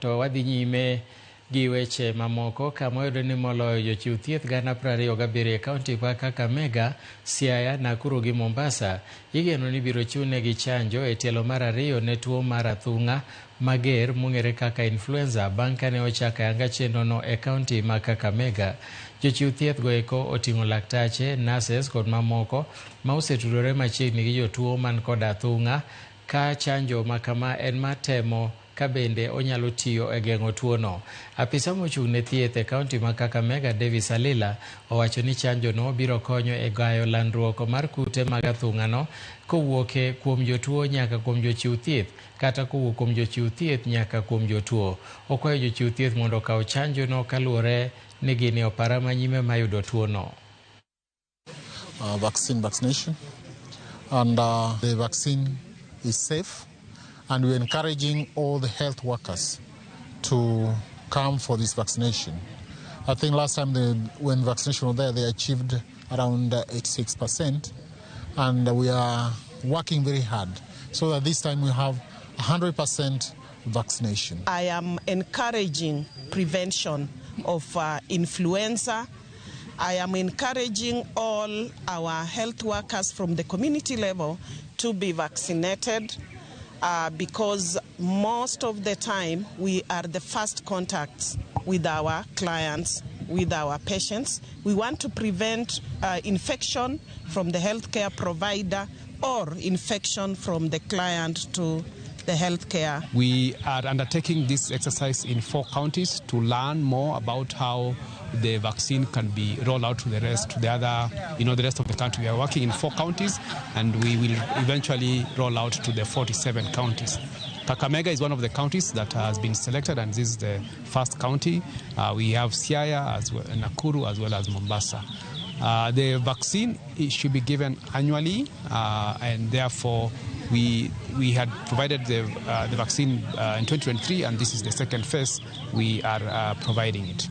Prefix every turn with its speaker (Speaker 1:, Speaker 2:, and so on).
Speaker 1: To wadhi nyime gi weche mamoko kama wayudo ni moloyo jochiw thieth 27,000 e kaunti ma Kakamega, Siaya, Nakuru gi Mombasa igeno ni biro chiwnegi chanjo e tielo mar ariyo ne tuo mar athung'a mager mong'ere kaka influenza bang' kane ochak ayanga chenrono e kaunti ma Kakamega. Jochiw thieth go eko oting'o laktache, nurses kod mamoko ma osetudore machiegni gi jotuo man kod athung'a ka chanjo ma kama en mar temo ka bende onyalo tiyo e geng'o tuono. Apisa mochung' ne thieth e kaunti ma Kakamega Davis Alila owacho ni chanjo no biro konyo e gayo landruok mar kute mag athung'ano kowuok kuom jotuo nyaka kuom jochiw thieth kata kowuok kuom jochiw thieth nyaka kuom jotuo. Okwayo jochiw thieth mondo okaw chanjo no kaluwore ni gin e opara manyime mayudo tuono.
Speaker 2: Vaccination and the vaccine is safe, and we're encouraging all the health workers to come for this vaccination. I think last time when vaccination was there, they achieved around 86%, and we are working very hard so that this time we have 100% vaccination.
Speaker 3: I am encouraging prevention of influenza. I am encouraging all our health workers from the community level to be vaccinated because most of the time we are the first contacts with our clients, with our patients. We want to prevent infection from the healthcare provider or infection from the client to the healthcare.
Speaker 4: We are undertaking this exercise in 4 counties to learn more about how the vaccine can be rolled out to the rest, to the other, you know, the rest of the country. We are working in 4 counties, and we will eventually roll out to the 47 counties. Kakamega is one of the counties that has been selected, and this is the first county. We have Siaya, as well, Nakuru, as well as Mombasa. The vaccine, it should be given annually, and therefore we had provided the vaccine in 2023, and this is the second phase we are providing it.